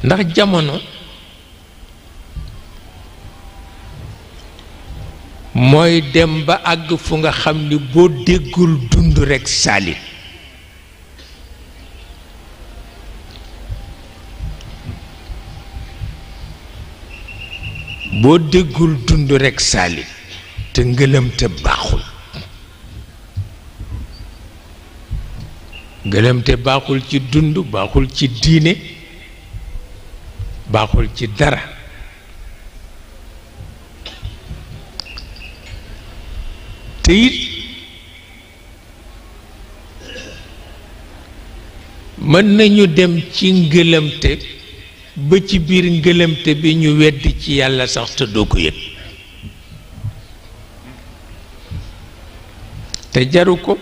ndax jamono mooy dem ba àgg fu nga xam ni boo déggul dund rekk saalit boo déggul dund rekk saalit te ngëlëm te baaxul ngëlëm te baaxul ci dund baaxul ci diine baaxul ci dara te it mën nañu dem ci ngëlëmte ba ci biir ngëlëmte bi ñu weddi ci yàlla sax te doo ko yëg te jaru ko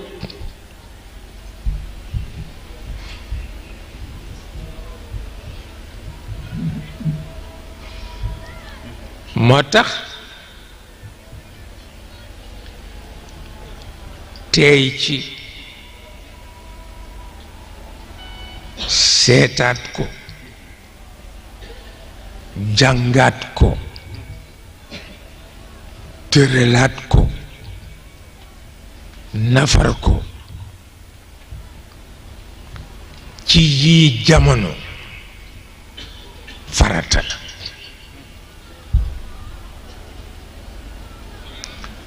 moo tax teey ci seetaat ko jàngaat ko tëralaat ko nafar ko ci yii jamono farata la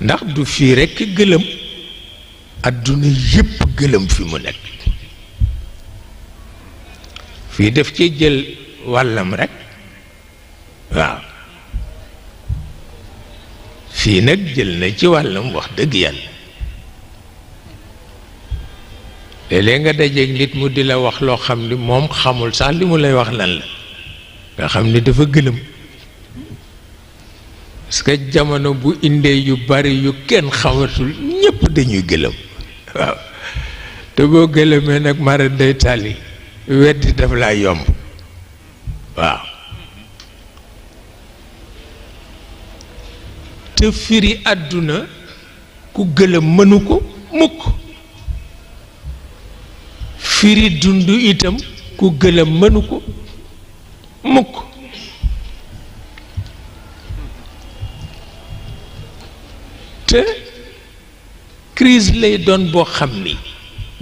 ndax du fii rekk gëlëm adduna yépp gëlëm fi mu nekk fii def ci jël wàllam rekk waaw fii nag jël na ci wàllam wax dëgg yàlla léeg-léeg nga dajeek nit mu di la wax loo xam ni moom xamul sax li mu lay wax lan la nga xam ni dafa gëlëm parce que jamono bu indee yu bari yu kenn xamatul ñépp dañuy gëlëm waaw te boo gëlëmee nag mara day tàlli weddi daf laa yomb waaw te firi àdduna ku gëlëm mënu ko mukk firi dund itam ku gëlëm mënu ko mukk te crise lay doon boo xam ni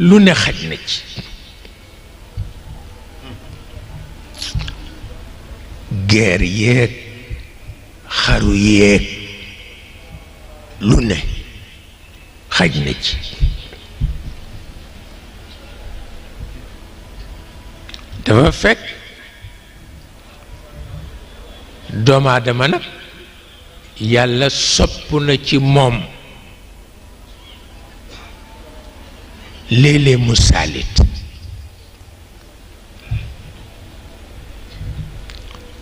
lu ne xaj na ci guerre yeeg xaru yeeg lu ne xaj na ci dafa fekk doomu aadama nag yàlla sopp na ci moom léeg-léeg mu saalit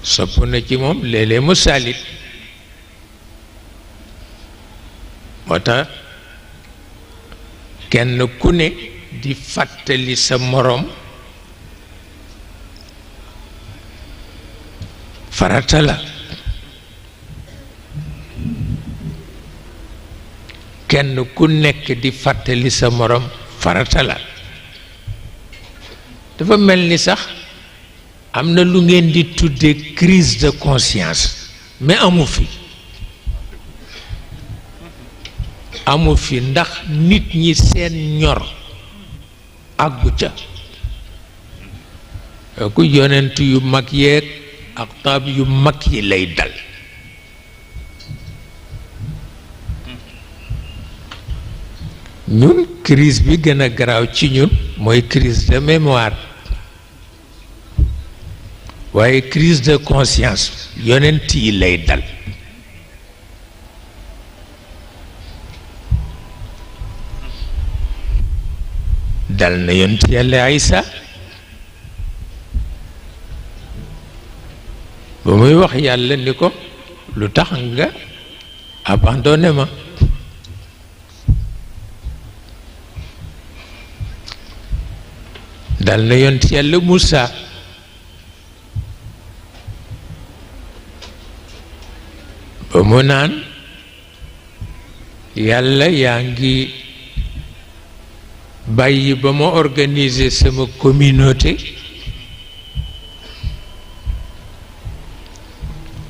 sopp na ci moom léeg-léeg mu saalit moo tax kenn ku ne di fàttali sa moroom farata la kenn ku nekk di fàttali sa moroom farata la dafa mel ni sax am na lu ngeen di tuddee crise de conscience mais amu fi ndax nit ñi seen ñor àggu ca ku yonent yu mag yeeg ak taab yu mag yi lay dal ñun crise bi gën a garaaw ci ñun mooy crise de mémoire waaye crise de conscience yonent yi lay dal dal na yonent yàlla Isa ba muy wax yàlla ni ko lu tax nga abandonné ma dal na yonent yàlla Moussa ba mu naan yàlla yaa ngi bàyyi ba ma organiser sama communauté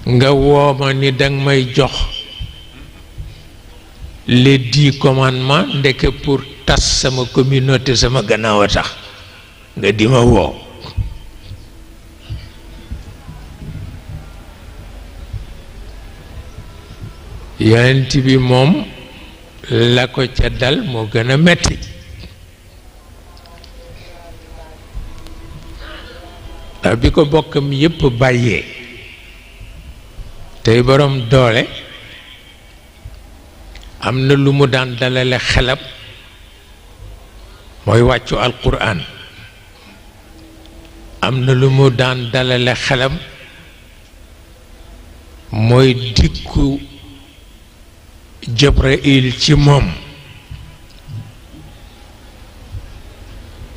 nga wooma ni danga may jox les 10 commandements ndeke pour tas sama communauté sama gannaaw a tax nga di ma woo yonent bi moom la ko ca dal moo gën a metti ndax bi ko bokkam yépp bàyyee tey borom doole am na lu mu daan dalale xelam mooy wàccu alquran am na lu mu daan dalale xelam mooy dikku Jibril ci moom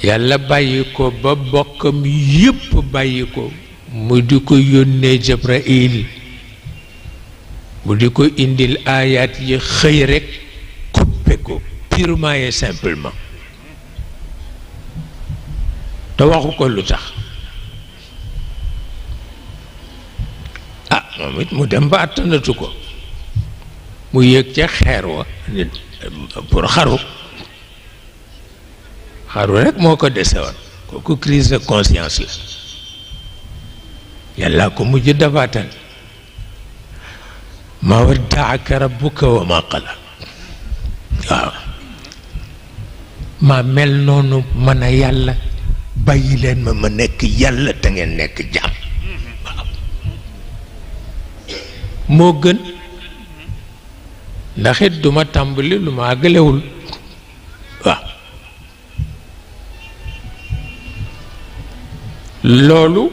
yàlla bàyyi ko ba bokkam yépp bàyyi ko mu di ko yónnee Jibril mu di ko indil aayaat yi xëy rekk coupé ko purement et simplement te waxu ko lu tax moom it mu dem ba àttanatu ko mu yéeg ca xeer wa pour xaru rek moo ko dese woon kooku crise de conscience la yàlla ko mujj dabaatal ma waddaaka rabbuka wa ma qala waaw ma mel noonu mën a yàlla bàyyi leen ma nekk yàlla te ngeen nekk jàmm waaw moo gën ndax it duma tàmbali lu ma àggalewul waaw loolu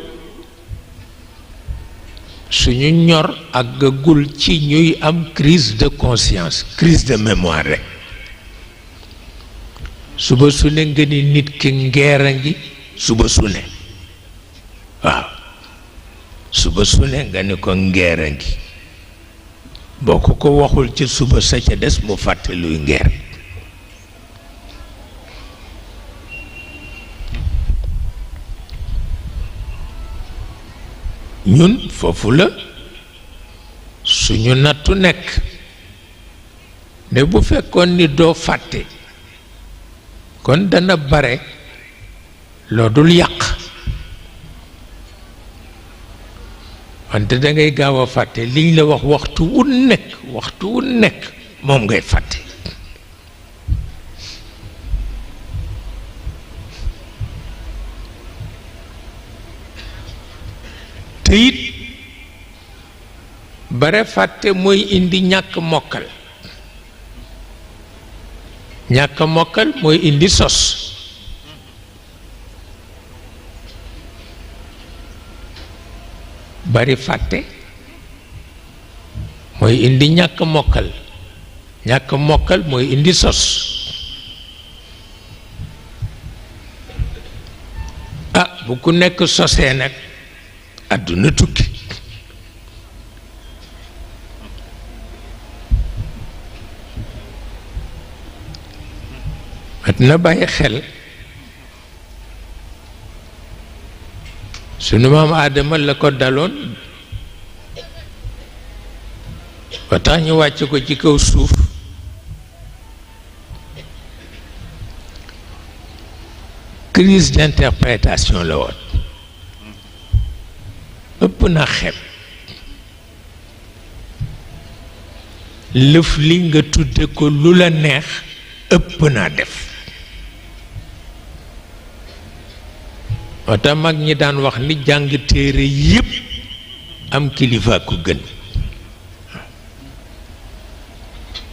suñu ñor àggagul ci ñuy am crise de conscience crise de mémoire rek suba su ne nga ni nit ki ngeer a ngi suba su ne waaw suba su ne nga ni ko ngeer a ngi boo ko waxul ci suba sa ca des mu fàtte luy ngeer ñun foofu la suñu nattu nekk ne bu fekkoon ni doo fàtte kon dana bare loo dul yàq wante dangay gaaw a fàtte liñ la wax waxtu wu nekk moom ngay fàtte te it bare fàtte mooy indi ñàkk mokkal mooy indi sos bari fàtte mooy indi ñàkk mokkal mooy indi sos bu ku nekk sosee nag àdduna tukki mat na bàyyi xel sunu maam Aadama la ko daloon ba tax ñu wàcc ko ci kaw suuf crise d'interprétation la woon ëpp na xeeb lëf li nga tudde ko lu la neex ëpp naa def moo tax mag ñi daan wax ni jàng téere yépp am kilifa ku gën